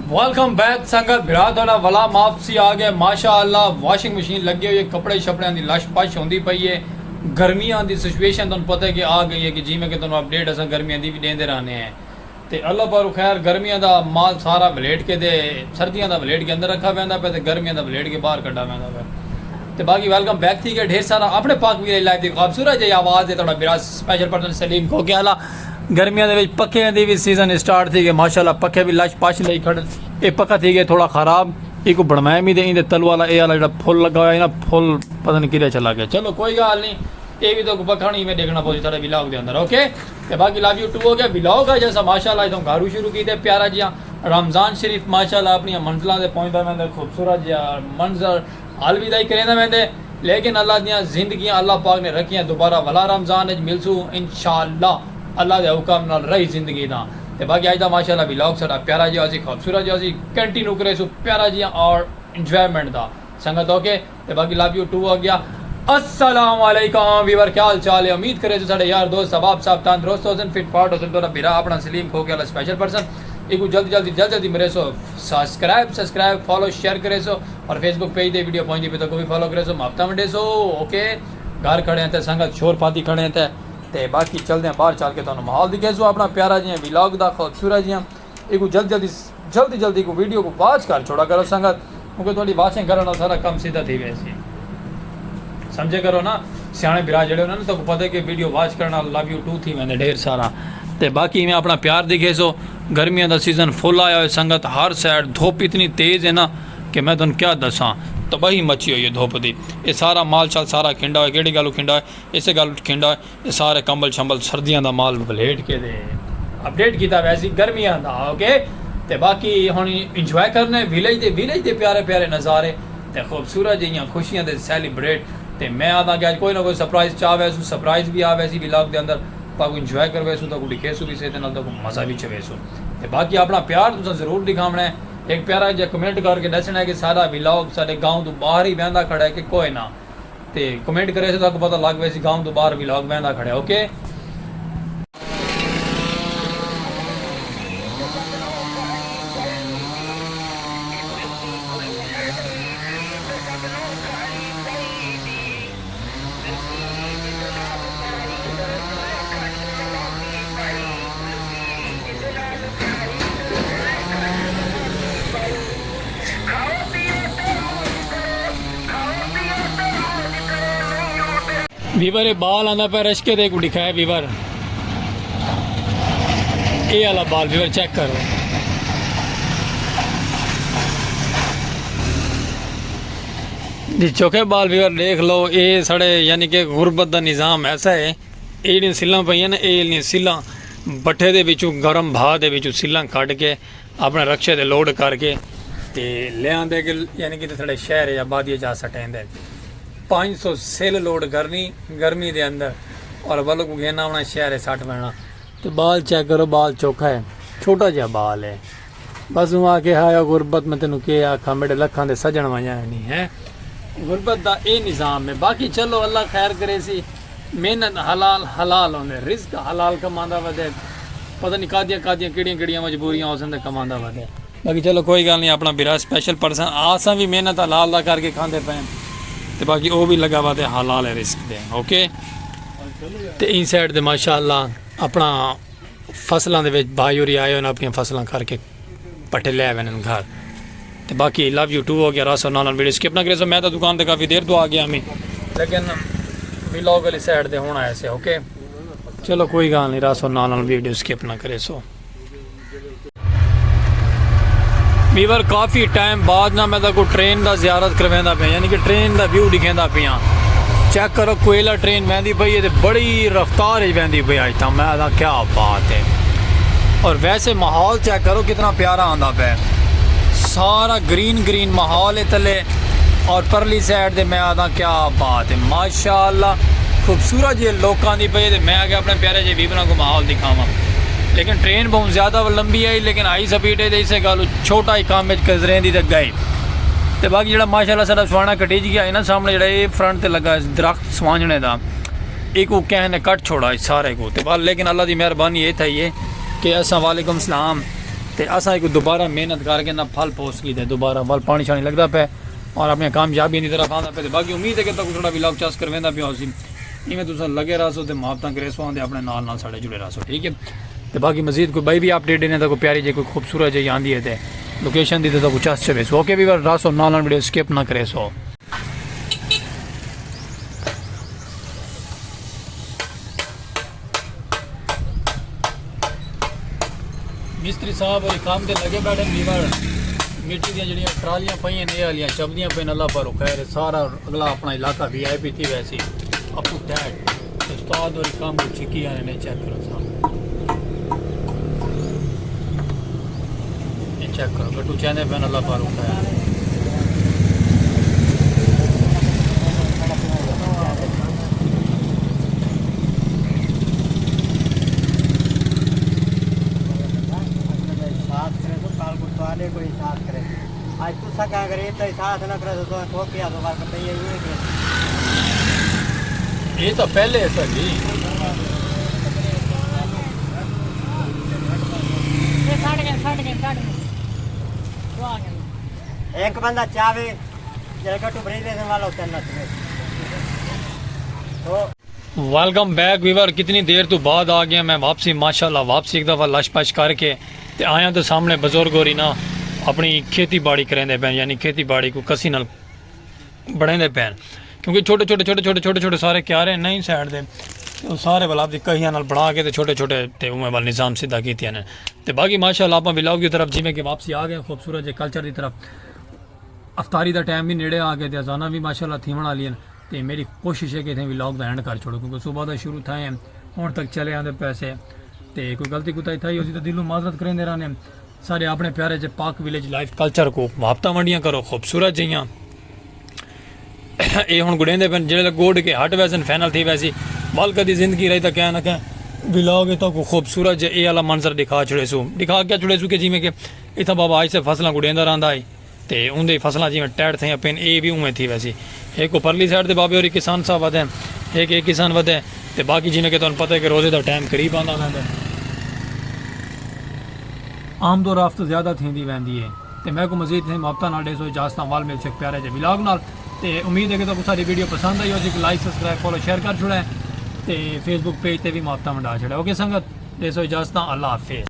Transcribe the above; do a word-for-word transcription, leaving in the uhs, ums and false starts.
ویلکم بیک سنگت، بھرا تہاݙا ولا ماپسی آ ڳئے۔ ماشاء اللہ، واشنگ مشین لڳی ہوئی ہے، کپڑے شپڑیاں دی لش پش ہوندی پئی ہے۔ گرمیاں دی سچویشن تہاݙوں پتہ ہے کہ آ ڳئی ہے، کہ جیویں کہ تہاݙوں اپڈیٹ اساں گرمیاں دی وی ݙیندے رہنے ہیں۔ تے اللہ پاروں خیر، گرمیاں دا مال سارا ولیٹ کے تے سردیاں دا ولیٹ کے اندر رکھا ویندا پیا تے گرمیاں دا ولیٹ کے باہر کڈھا ویندا پیا۔ تے باقی ویلکم بیک تھی ڳئے ڈھیر سارا اپݨے پاک ویلے لائیو دی خوبصورت جئی آواز ہے تہاݙا بھرا اسپیشل پرسن سلیم کھوکے والا۔ گرمیاں دے وچ پکھیاں دی وی سیزن سٹارٹ تھی ڳئے، ماشاءاللہ پکھے وی لش پش لئی کھڑن۔ اے پکھا تھی ڳئے تھوڑا خراب، ایکوں بݨوائے میں تے ایندے تلو والا اے والا جیڑھا پھل لڳا ہویا ہے نا، پھل پتہ نہیں کدھر چلا ڳیا۔ چلو کوئی ڳالھ نہیں، اے وی تہاکوں پکھا ہݨی میں ݙیکھݨا پوسی ساݙے ولاگ دے اندر، اوکے؟ تے باقی لو یو ٹو ہو ڳیا۔ ولاگ اڄ اساں ماشاءاللہ اتھوں گھروں شروع کیتے، پیارا جیہاں رمضان شریف ماشاءاللہ اپݨیاں منزلاں تے پہنچدا ویندا، خوبصورت جیہاں منظر الوداعی کریندا ویندے۔ لیکن اللہ دیاں زندگیاں اللہ پاک نے رکھیاں، دوبارہ ولا رمضان اچ ملسوں انشاءاللہ، اللہ دے حکم نال رہی زندگی تاں۔ تے باقی اڄ دا ماشاءاللہ ولاگ ساݙا پیارا جیہا ہوسی، خوبصورت جیہا ہوسی، کنٹینیو کریسوں پیارا جیہاں اور انجوائمنٹ دا۔ سنگت اوکے، تے باقی لو یو ٹو ہو ڳیا۔ السلام علیکم ویور، کیا حال چال ہے؟ امید کریسوں ساݙے یار دوست احباب سب تندرست ہوسن، فٹ فاٹ ہوسن۔ تہاݙا بھرا اپݨا سلیم کھوکے والا اسپیشل پرسن، ایکوں جلدی جلدی جلدی جلدی مریسو سبسکرائب، سبسکرائب، فالو، شیئر کریسو۔ اور فیس بک پیج تے ویڈیو پہنچدی پئی تاں اوکوں وی فالو کریسو، محبتاں ونڈیسو۔ اوکے، گھر کھڑے ہیں تے سنگت شور پاتی کھڑے ہیں تے، تے باقی چلدے ہیں باہر چل کے تہاݙوں ماحول ݙکھیسوں اپݨا پیارا جیہاں ولاگ دا خوبصورت جیہاں۔ ایکوں جلدی جلدی جلدی جلدی کوں ویڈیو کوں واچ کر چھوڑا کرو سنگت، کیونکہ تہاݙی واچنگ کرݨ نال سارا کم سیدھا تھی ویسی۔ سمجھے کرو نا، سیاݨے بھرا جیڑھے ہوندے نا، تہاکوں پتہ ہے کہ ویڈیو واچ کرݨ نال لو یو ٹو تھی ویندے ڈھیر سارا۔ تے باقی ایویں اپݨا پیار ݙکھیسو۔ گرمیاں دا سیزن فل آیا ہوئے سنگت، ہر سائیڈ دھوپ اتنی تیز ہے نا کہ میں تہاݙوں کیا ݙساں، تباہی مچی ہوئی ہے دھوپ دی۔ اے سارا مال شال سارا کھنڈا ہوئے، کیڑھی ڳالھوں کھنڈا ہوئے؟ اسے ڳالھوں کھنڈا ہوئے۔ اے سارے کمبل شمبل سردیاں دا مال ولیٹ کے تے اپڈیٹ کیتا ویسی گرمیاں دا، اوکے؟ تے باقی ہݨ انجوائے کرݨے ویلیج دے، ویلیج دے پیارے پیارے نظارے تے خوبصورت جیہاں خوشیاں دے سیلیبریٹ۔ تے میں آہداں کہ اڄ کوئی نہ کوئی سرپرائز چا ویسوں، سرپرائز وی آ ویسی ولاگ دے اندر، تہاکوں انجوائے کر ویسوں، تہاکوں ݙکھیسوں وی صحیح تے نال تہاکوں مزہ وی چویسوں۔ تے باقی اپݨا پیار تساں ضرور ݙکھاوݨا ہے، ہک پیارا جیہا کمنٹ کر کے ݙسݨا ہے کہ ساݙا ولاگ ساݙے گاؤں توں باہر ہی ویندا کھڑا ہے کہ کوئے نہ۔ تے کمنٹ کریسو، تہاکوں پتہ لڳ ویسی گاؤں توں باہر ولاگ ویندا کھڑا ہے، اوکے؟ ویور، اے بال آندا پیا رشکے دے، کوں ݙکھائے ویور۔ اے والا بال ویور چیک کرو۔ جی چوکھے بال ویور ݙیکھ لو، اے ساݙے یعنی کہ غربت دا نظام ایسا ہے۔ اے جیڑھیاں سلاں پئیاں نا، اے جیڑھیاں سلاں بٹھے دے وچوں، گرم بھا دے وچوں سلاں کڈھ کے اپݨے رکشے تے لوڈ کر کے تے لے آندے کہ یعنی کہ ساݙے شہر یا آبادی چا سٹیندے۔ پنج سو سل لوڈ کرنی گرمی دے اندر، اور ولوں کوں گھن آوݨا شہر سٹ ویݨا۔ تے بال چیک کرو، بال چوکھا ہے، چھوٹا جیہا بال ہے۔ بس اوں آکھے، ہائے او غربت، میں تینوں کے آکھاں، میݙے لکھاں دے سڄݨ ونڄا ہے نہیں ہے۔ غربت دا اے نظام ہے۔ باقی چلو، اللہ خیر کریسی۔ محنت حلال حلال ہوندے، رزق حلال کماندا ودے۔ پتہ نہیں کادیاں کادیاں، کیڑیاں کیڑیاں مجبوریاں ہوسن تے کماندا ودے۔ باقی چلو کوئی ڳالھ نہیں، اپݨا بھرا اسپیشل پرسن، اساں وی محنت حلال دا کر کے کھاندے پئے ہیں۔ تے باقی او وی لڳا وا تے حلال ہے رزق دے، اوکے؟ تے ایں سائیڈ تے ماشاءاللہ اپݨا فصلاں دے وچ بھائی ہوری آئے ہوئے نے، اپݨیاں فصلاں کر کے پٹھے لے آوے نے گھر۔ تے باقی لو یو ٹو ہو ڳیا، راسو نال نال ویڈیو سکپ نہ کریسو۔ میں تاں دکان تے کافی دیر توں آ ڳیا ہمی، لیکن ولاگ والی سائیڈ تے ہݨ آیا سے، اوکے؟ چلو کوئی ڳالھ نہیں، راسو نال نال ویڈیو سکپ نہ کریسو۔ ویور، کافی ٹائم بعد نا میں تہاکوں ٹرین دا زیارت کرویندا پیاں، یعنی کہ ٹرین دا ویو ݙکھیندا پیاں۔ چیک کرو، کوئلہ ٹرین ویندی پئی ہے تے بڑی رفتار وچ ویندی پئی ہے۔ اڄ تاں میں آہداں کیا بات ہے۔ اور ویسے ماحول چیک کرو کتنا پیارا آندا پیا ہے، سارا گرین گرین ماحول ہے تلے، اور پرلی سائیڈ تے میں آہداں کیا بات ہے، ماشاءاللہ خوبصورت جیہے لوکاں دی پئی ہے۔ تے میں آکھیا اپݨے پیارے جیہے ویوراں کوں ماحول ݙکھاواں، لیکن ٹرین بہوں زیادہ لمبی آئی، لیکن ہائی سپیڈ ہے تے اسے ڳالھوں چھوٹا ہی کم وچ گزریندی تے ڳئی۔ تے باقی جیڑھا ماشاءاللہ ساݙا سوہݨا کٹیج ڳیا ہے نا، سامݨے جیڑھا اے فرنٹ تے لڳا ہے درخت سوانجݨے دا، ایکوں کہیں نے کٹ چھوڑا ہے سارے کوں۔ تے بس لیکن اللہ دی مہربانی اے تھئی ہے کہ اساں، وعلیکم السلام، تے اساں ایکوں دوبارہ محنت کر کے نہ پھل پوس کیتے، دوبارہ ول پانی شانی لگدا پئے اور اپنی کامیابی دی طرف آندا پئے۔ تے باقی امید ہے کہ تہاکوں تھوڑا ولاگ چس کرویندا پیا ہوسی۔ ایویں تساں لگے رہسو تے محبتاں کریسو، آندے اپنے نال نال ساڈے جڑے رہسو، ٹھیک ہے؟ تے باقی مزید کوئی بئی وی اپڈیٹ ݙینے تہاکوں پیاری جئی کوئی خوبصورت جئی آندی ہے تے لوکیشن دی تے تہاکوں چس چویسو۔ اوکے ویور، رہسو نال نال، ویڈیو سکپ نہ کریسو۔ مستری صاحب ہوری کم تے لگے بیٹھے، ویور مٹی دیاں جڑیاں ٹرالیاں پئیاں نے، اے آلیاں چبدیاں پئن، اللہ پاروں خیر ہے۔ سارا اگلا اپنا علاقہ وی آئی پی تھی ویسی۔ اپو تیٹ استاد ہوری کم کو چکی آنے نے، چیک کرو صاحب، اے چیک کرو، گٹو چیندے پئن، اللہ پاروں خیر ہے۔ احساس کرے تو کال کو سوالے کوئی احساس کرے۔ آج تو سکا اگر یہ تو احساس نہ کرے تو تو ٹھوک کیا تو بار پتہ ہی ہے، یہ کرے۔ یہ تو پہلے ہے سر جی۔ یہ ساڑھ گئے، ساڑھ گئے، ساڑھ گئے۔ تو آ گئے۔ ایک بندہ چاہے جڑے گٹو بریج دے والا ہوتا ہے نہ تو ویلکم بیک ویور، کتنی دیر تو بعد آ گیا میں واپسی، ماشاءاللہ۔ واپسی ایک دفعہ لش پش کر کے تے آیا تو سامنے بزرگ ہوری نا اپنی کھیتی باڑی کریندے پین، یعنی کھیتی باڑی کو کسی نال بڑھیندے پین، کیونکہ چھوٹے چھوٹے چھوٹے چھوٹے چھوٹے چھوٹے سارے کیارے ہیں نا سائیڈ دے، تے او سارے ول آپ دی کہیاں نال بنا کے تے چھوٹے چھوٹے تے اوویں ول نظام سیدھا کیتے نے۔ تے باقی ماشاءاللہ اپاں ولاگ دی طرف جویں کہ واپسی آ گئے، خوبصورت جے کلچر دی طرف۔ افطاری دا ٹائم وی نیڑے آ گئے تے اذاناں وی ماشاءاللہ تھیوݨ آلیاں ہن۔ تے میݙی کوشش ہے کہ اتھیں ولاگ دا اینڈ کر چھوڑوں، کیونکہ صبح دا شروع تھئے ہیں، ہݨ تک چلے آندے پئے سے۔ تے کوئی غلطی کوتاہی تھئی ہوسی تاں دلوں معذرت کریندے رہنے۔ سارے اپݨے پیارے جے پاک ولیج لائف کلچر کو محبتاں ونڈیاں کرو، خوبصورت جیہاں۔ اے ہݨ گڈیندے پن، جیڑھے گڈ کے ہٹ ویسن، فائنل تھی ویسی۔ ول کدی زندگی رہی تاں کہیں نہ کہیں ولاگ اتھاں کو خوبصورت جے اے آلا منظر ݙکھا چھوڑیسوں۔ ݙکھا کیا چھوڑیسوں کہ جیویں کہ اتھاں بابا آج سے فصلاں گڈیندا رہندا ہے۔ تے اوندے فصلاں جیویں ٹیٹ تھئیاں پئن، اے وی اونویں تھی ویسی۔ ہک او پرلی سائیڈ تے بابے ہوری کسان صاحب ودے، ہک اے کسان ودے، تے باقی جیویں کہ تہاݙوں پتہ ہے کہ روزے دا ٹائم قریب آندا ویندا۔ آمد و رفت زیادہ تھیندی ویندی ہے۔ تے میکوں مزید تھیں محبتاں نال ݙیسو اجازتاں، ول ملسوں ہک پیارے جے ولاگ نال۔ تے امید ہے کہ تہاکوں ساݙی ویڈیو پسند آئی ہوسی، لائک، سبسکرائب، فالو، شیئر کر چھوڑے۔ تے فیس بک پیج تے وی محبتاں ونڈا چھوڑے۔ اوکے سنگت، ݙیسو اجازتاں، اللہ حافظ۔